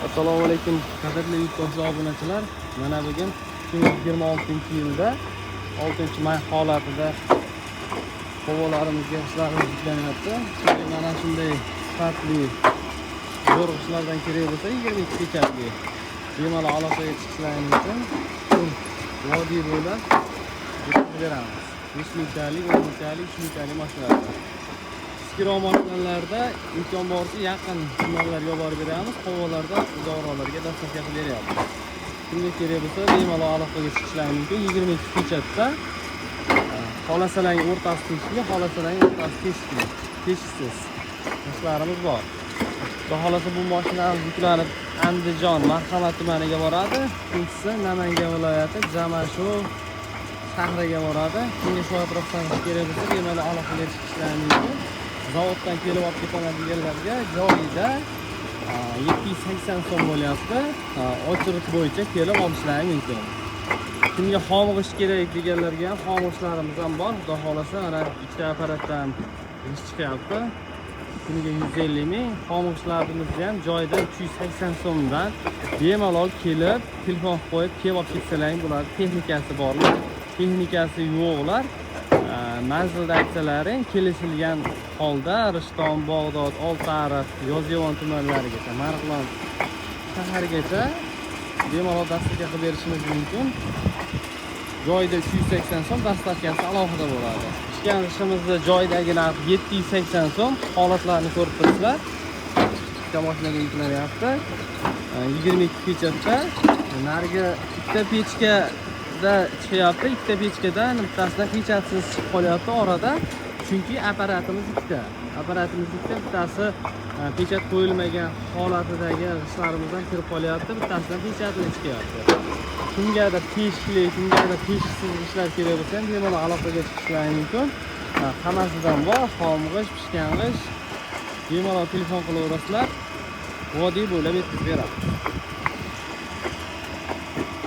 Assalomu alaykum, qadrli yurtdoshlar, obunachilar. Mana bugun 2026-yilda 6-may holatida qovolarimizga g'ishtlarimiz yuklanyapti. Shunday, mana shunday sifatli zo'r g'ishtlardan kerak bo'lsa, 22 pechatli bemalol aloqaga chiqishlaringiz mumkin. Vodiy bo'ylab yetkazib beramiz. 5 mingtalik, 10 mingtalik, 3 mingtalik mashinalar. Eskiroq mashinalarda imkon boricha yaqin tumanlarga olib borib beramiz, qovolarda uzoqroqlarga доставка qilib beryapmiz. Kimga kerak bo'lsa, bemalol aloqaga chiqishlari mumkin. 22 pechatda, xohlasalang o'rtasi teshikli, xohlasalang o'rtasi teshikli, teshiksiz g'ishtlarimiz bor. Xudo xohlasa, bu mashinamiz yuklanib Andijon Marhamat tumaniga boradi, ikkinchisi Namangan viloyati Jamashuv shahriga boradi. Kimga shu atrofdan kerak bo'lsa, bemalol aloqaga chiqishlari mumkin. Zavoddan kelib olib ketaman deganlarga joyida 780 so'm bo'lyapti. Очередь bo'yicha kelib olishlari mumkin. Kimga xom g'isht kerak deganlarga ham xom g'ishtlarimiz ham bor. Xudo xohlasa, mana ikkita apparatdan g'isht chiqyapti. Kuniga 150 ming. Xom g'ishtlarimizni ham joyida 380 so'mdan bemalol kelib, telefon qilib qo'yib, kelib olib ketsalaring bo'ladi. Texnikasi borlar, texnikasi yo'qlar manzilda aytsalaring, kelishilgan holda Rishton, Bag'dod, Oltiariq, Yozyovon tumanlarigacha, Marg'ilon shaharigacha bemalol доставка qilib berishimiz mumkin. Joyida 380 so'm, доставка si alohida bo'ladi. Pishgan g'ishtimizni joyidagi narxi 780 so'm. Holatlarni ko'rib turibsizlar, ikkita mashinaga yuklanyapti, 22 pechatda. Narigi ikkita pechkada chiqyapti, ikkita pechkadan bittasidan pechatsiz chiqib qolyapti orada, chunki apparatimiz ikkita, apparatimiz ikkita. Bittasi pechat qo'yilmagan holatidagi g'ishtlarimizdan kirib qolyapti, bittasidan pechatli chiqyapti. Kimgadir teshikli, kimgadir teshiksiz g'ishtlar kerak bo'lsa ham, bemalol aloqaga chiqishlari mumkin. Hammasidan bor: xom g'isht, pishgan g'isht. Bemalol telefon qilaverasizlar, vodiy bo'ylab yetkazib beramiz.